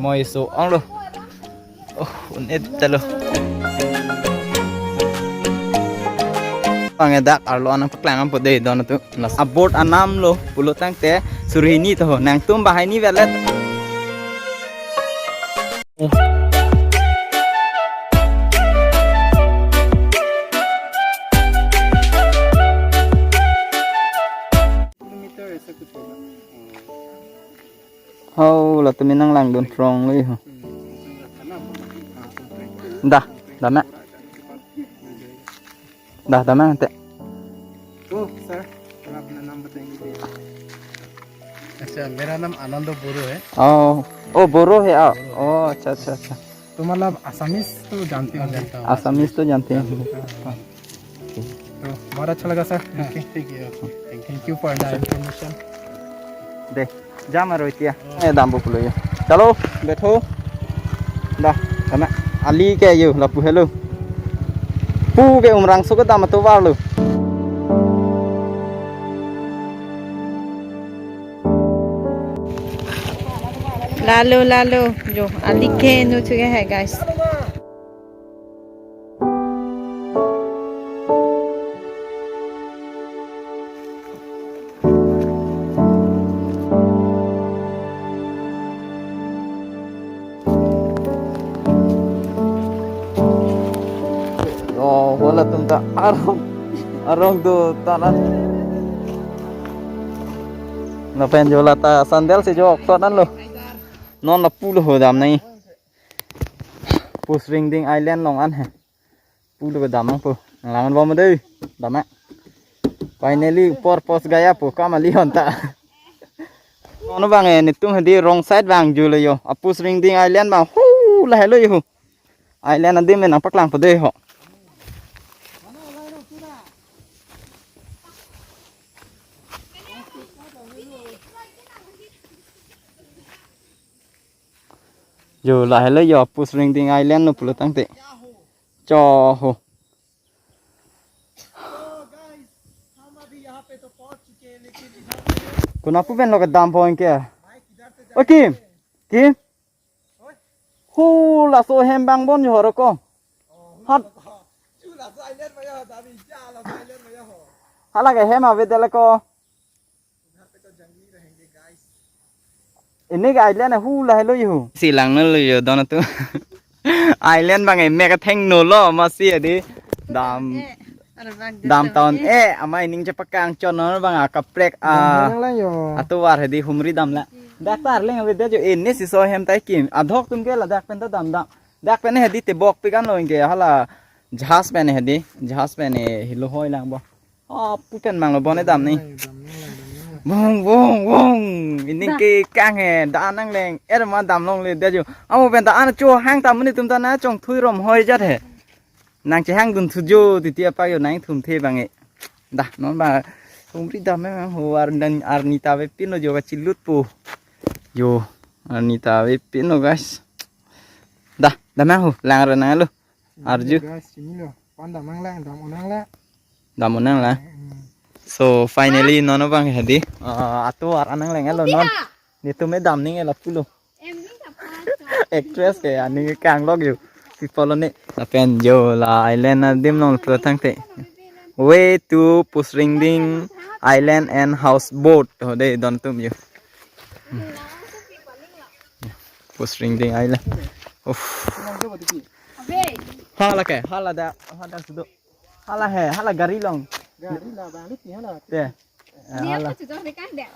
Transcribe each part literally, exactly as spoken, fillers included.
Moi so-onglo. Oh, un-et talo. Pangdak arlo anang paklang ampo dei don atum. Las aboard anam lo pulo tangte suri hini to ho. Nangtum banghini velet. Kilometer ऐसा कुछ होगा। Ho, latum nanglangdun throng lo ho. Dah, dah na. Dah, dah na ante. तो sir, sir, अपना नाम बताएंगे भैया। अच्छा, मेरा नाम आनंद बोरो है। ओ, ओ, बोरो है, आ। ओ, अच्छा, अच्छा, अच्छा। तो मतलब, आसामीज तो जानते होंगे। जानता हूँ। आसामीज तो जानते हैं। हाँ। तो बहुत अच्छा लगा, सर। हाँ, ठीक है। Thank you for the information। They, jam aro itia. Eh, dampo pulo yo. Chalo, betho. Dah, kana ali ke yo, lapu helo. Pu ke Umrangso kedam atovar lo. Lalo, lalo. Jo, ali ke nu chuke hai, guys. Oh, wala tum ta arong, arong do tanan. Lapen jo lata sandal si jo ok tanan lo. Non lapu lo ho dam nai. Pusringding Island along an he. Pulo kedam nangpo. Nanglang bom dei. Dam nang. Finally, purpose gaya po kam ali hon ta. Ono bang eh, netum hedi wrong side bang julo yo. Apusringding Island bang. Hu, lahelo yo. Island adim nangpaklangpo dei ho. Yo, lahelo yo, Pusringding Island lo pulo tangte. Cho ho. Kuna pu pen lo kedam po anke. O Kim. Kim. Hu, laso hem bang bon yo horo ko. Hat. Hala ke hem ave dele ko. Ini ke island hu lahelo yo. Si lang no lo yo don atum. Island bang emek atheng no lo masi adi. Dam, dam town eh ama ining chepakang chon no bang akaprek a. Lang lang yo. Atovar hedi humri dam la. Dak ta arleng ave dei jo ini si so hem tai Kim. Adhok atum ke ladak pen ta dam dam. Dak pen hedi tebok pi kan lo anke hala jahaz pen hedi. Jahaz pen helo hoi lang bo. Oh, pu pen mang lo bon dam ni. Bong, bong, bong. Ini ke kang he, da nangleng. Er ma dam longle dei jo. Amo pen ta an cho hang ta muni atum ta na chongthui rom hoi jat he. Nang chehang dun thu jo, titi apa yo nang thum the bang e. Dah, non ba. Humri dam mang ho ar dan arni ta avepin lo jo kachilut po. Yo, arni ta avepin lo guys. Dah, dam mang ho, lang ro nang lo. Arju. Guys, chini lo. Pan dam nang lang, dam unang lang. Dam unang lang. Hmm. So finally nono bang hedi. Ah, atovar anang lang lo non. Netum me dam ning elo pulo. Actress ke aning kang lok yo. People ni. Lapen jo la island adim long pulo tangte. Way to Pusringding Island and Houseboat. Ho dei don atum yo. Pusringding Island. Uff. Hala ke, hala da, hala sudo. Hala he, hala gari long. Gari la bang lit ni hala. Te. Dia apa tuh kan deh?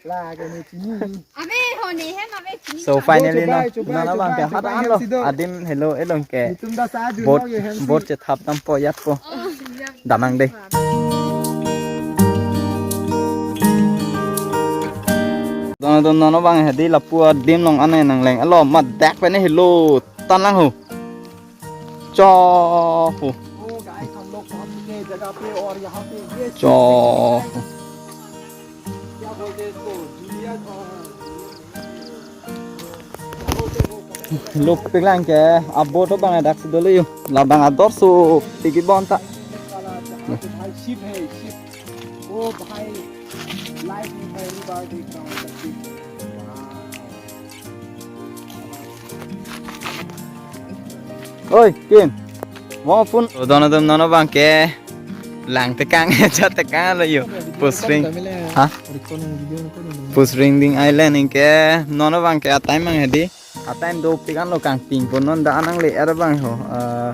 La ke ni chini. Ame ho ni hem ame chini. So finally no, no, no bang ke hatan lo. Adim helo elong ke. Netum da sa ju boat, boat chethap dampo yat po. Dam nang dei. Don don nono bang hedi lapu adim long ane nangleng alo ma dak pen helo tan lang ho. Cho ho. ओ गाइस, हम लोग पहुंच चुके हैं जगह पे और यहाँ पे ये सीन देखिए गाइस। क्या बोलते हैं इसको? जूलियट और Luk piklang ke aboat abang dak si dolo yo. Labang ador so pigi bon ta. वाला जहाँ पे भाई शिप है, शिप। ओ भाई, लाइफ में पहली बार देख रहा हूँ ऐसा ship. Wow. Oi, Kim. Mo phone. So, don atum, non abang ke lang tekang, chot tekang lo yo. Pusring. Ha? Pusring ding island anke non abang ke a-time abang hedi. A-time dopik an lo, kangting pon non, da-an nangle-er abang ho. Ah,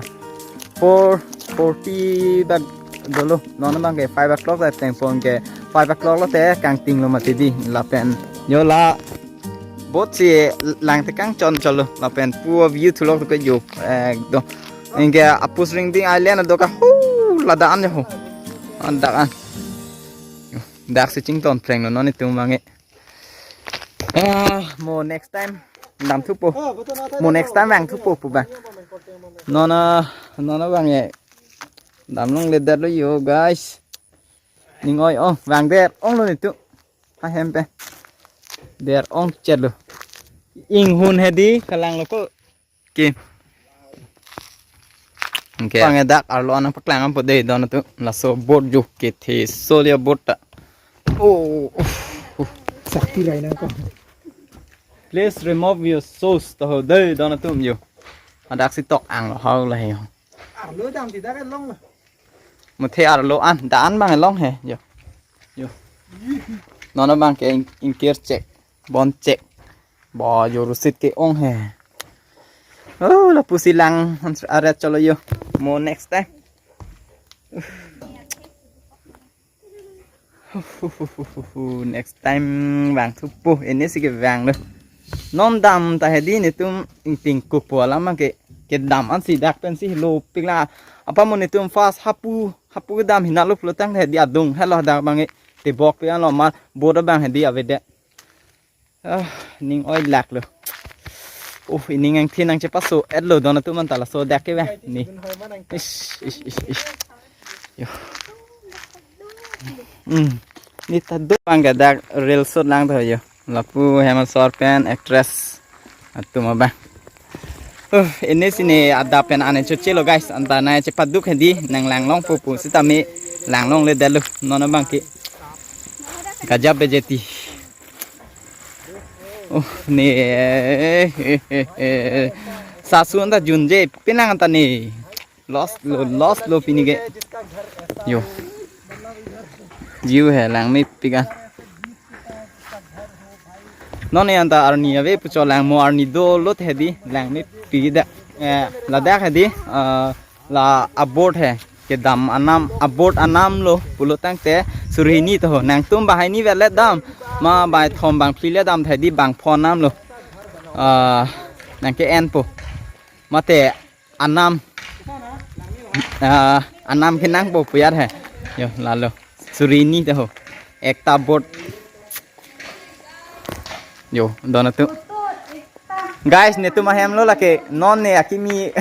four forty bak dolo. Non abang ke five o'clock ta teng pon ke, five o'clock lote kangting lo mati di. Lapen yo la boat si lang tekang chon cholo. Lapen pu view thulok ke yo ekdom. Anke a-Pusring ding island ado ka hu, la da-an yo ho. An da-an. Yo, dak si chington phreng lo non itum abang ke. Ah, mo next time dam thupo. Mo next time vang thupo pu abang. Non, ah, non abang ke dam longle det lo yo, guys. Ning oi ong, vang det ong lo netum ahem pen. Det ong chet lo. Inghun hedi kalang lo ko. Kim. Anke. Abang ke dak arlo anang paklang ampo de, don atum. Laso boat jo kethe solya boat ta. Oh. Sakti rai nang ko. Please remove your shoes to ho de, don atum yo. Hadak si tok ang lo hau la he ho. Arlo dam ti dak long lo. Muthe arlo an, da-an abang long he yo. Yo. Non abang ke ing-, ingkir chek, bon chek. Bo yo rusit ke ong he. Oh, lapusi lang aret cholo yo. Mo next time. Next time vang thupo, ini si ke vang lo. Non dam ta hedi netum ingting kupo alam ke, kedam an si dak pen si lo pik la. Apa mo netum fast hapu, hapu kedam hina lo pulo tang hedi adung helo dak abang ke, tebok pi an lo mar boat abang hedi avedet. Ah, ning oi lak lo. Uh, ining angthin nangchepaso-et lo, don atum, manta laso dak ke ba ni. Ish, ish, ish, ish. Yo. Hmm. Ni ta do abang ke dak reel shoot lang tho yo. Lapu Hema Sor pen actress atum abang. Uh, ini sini ada pen ane choche lo guys, anta nangchepaduk hedi nang lang longpo pu sitame lang longle det lo non abang ke. Gajab bejeti. Oh, ni, eh, eh, eh, eh. Sasu anta junje, pinang anta ni. Lost lo, lost lo pini ke. Yo. Jiu he, langmepik an. Non ne anta arni ave pucho lang mo, arni dolo hedi, langmepik dak. Eh, ladak hedi, eh, la a-boat he, kedam anam, a-boat anam lo pulo tangte suri hini to ho. Nangtum banghini vet le dam, ma banghini thom bangphli le dam hedi bangpho anam lo. Ah, nang ke-enpo. Mate anam, ah, anam kenangpo pu ya he. Yo, lalo. Suri hini to ho. Ekta boat. Yo, don atum. Guys, netum ahem lo lake, non ne akimi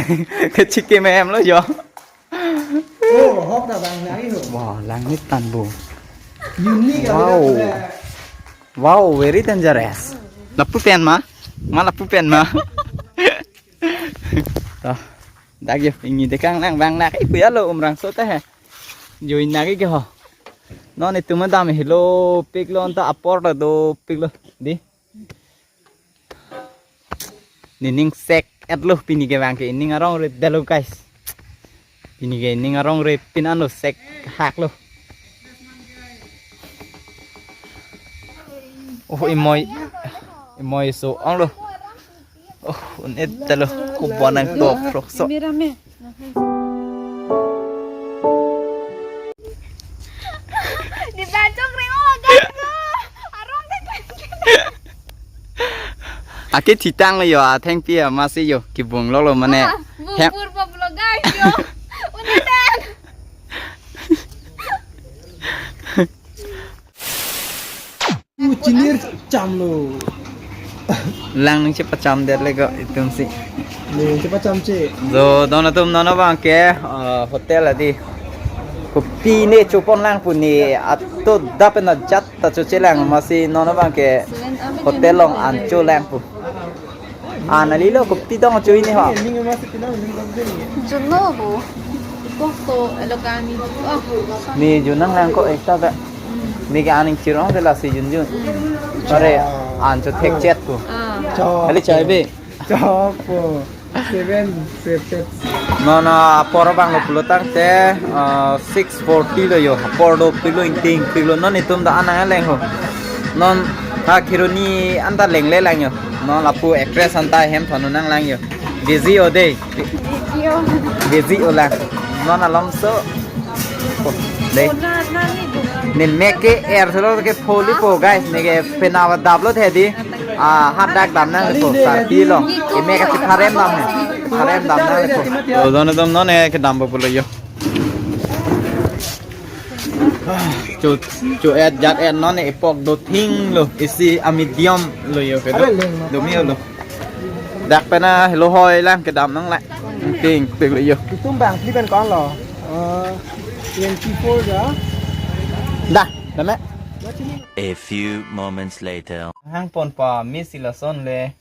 kechiki me hem lo yo. Oh, hok da bang lagi ho. Wah, langmepik an bo. Unique. Wow. Wow, very dangerous. Lapu pen ma? Ma lapu pen ma? Toh, dak yo, ingni tekang nang bang nak ipu ya lo Umrangso ta he. Join nagi ke ho. Non itum dam helo pik lo, anta apor ta dopik lo. Di. Nening sek-et lo pini ke bang ke, ining arong re det lo guys. Pini ke ining arong re pin an lo, sek hak lo. Oh, imoi. Imoi so-ong lo. Oh, un-et ta lo. Kubon nang top rok so. Di bacok ring o, guys, lo. Arong ke, guys. Ake thitang lo yo, athengpi amatsi yo, kibung lo lo mane. Ah, bung hem- pur pop lo, guys, yo. Udah deh. U chinir cham lo. Lang nangchepacham det le ko itum si. Nangchepacham che. Jo, don atum, non abang ke, eh, hotel adi. Kopi ne chopon lang pu ne, ato dap na jat ta choche lang, amatsi non abang ke hotel along an cho lang pu. Ah, nali lo kopi dong cho ini ho. Juno bo. Kok to elo kami. Oh. Ne junang lang ko ekta ba. Ne ke aning chirong de lasi junjun. Are an cho thek chet ko. Ah. Cho. Kali chai be. Cho po. Seven, seven. Non, ah, apor abang lo pulo tangte, ah, six forty lo yo. Apor dopiklo, ingtingpiklo. Non itum dak an nangleng ho. Non ha Kheroni anta lengle lang yo. Non lapu actress anta hem thon nanglang yo. Busy o dei. Busy o. Busy o lang. Non alomso. Oh, dei. Neli mek ke er solo ke pholi po, guys. Neke penap daplo the dei. Ah, hadak dam nangpo, sarpi lo. Imek kachipharem dam he. Pharem dam nangpo. To, don dam non e kedam po pulo yo. Cho, cho-et jat-et non e epok dothing lo. Isi a-medium lo yo kedo. Domi lo. Dak pen helo hoi lang kedam nanglang. Ingtingpiklo yo. Itum bang phli pen ko-an lo? Eh, twenty-four ya. Dah, dame. A few moments later. Hang pon pa, miss si lason le.